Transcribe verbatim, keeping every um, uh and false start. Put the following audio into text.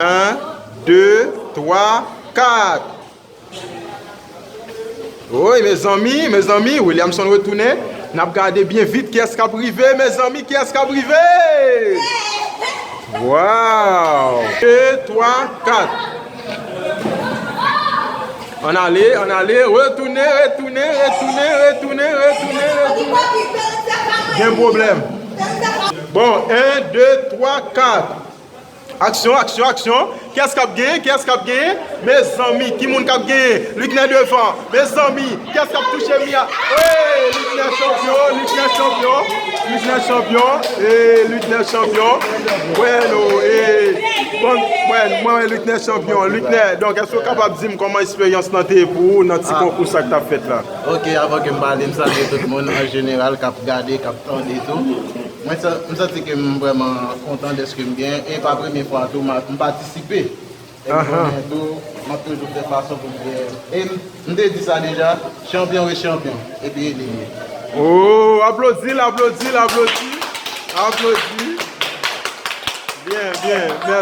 Un, deux, trois, quatre. Woy, mezanmi, mezanmi, Williamson retounen. N ap gade byen vit kiyès k ap rive, mezanmi, kiyès k ap rive. Wow! De, twa, kat. Ann ale, ann ale, retounen, retounen, retounen, retounen, retounen, retounen. Gen pwoblèm. Bon, un, deux, trois, quatre. Aksyon, aksyon, aksyon. Kiyès k ap genyen? Kiyès k ap genyen? Mezanmi, ki moun k ap genyen? Luckner devan. Mezanmi, kiyès k ap touche mi a? Ey, Luckner chanpyon, Luckner chanpyon, Luckner chanpyon, ey, Luckner chanpyon. Bueno, ey, bon, mwen, mwen, Luckner chanpyon. Luckner, donk, èske w kapab di m kòman eksperyans lan te ye pou ou nan ti konkou sa k t ap fèt la? Ok, avan ke m pale, m salye tout moun an jeneral k ap gade, k ap tande tou. Mwen sa-, m santi ke m vrèman kontan dèske m gen, e pa premye fwa tou m a-, m patisipe. E m konnen tou, m ap toujou fè fason pou m gen. E m, m te di sa deja, chanpyon ret chanpyon. Epi e li ye. Oh, aplodi l, aplodi l, aplodi. Aplodi. Byen, byen, mèsi.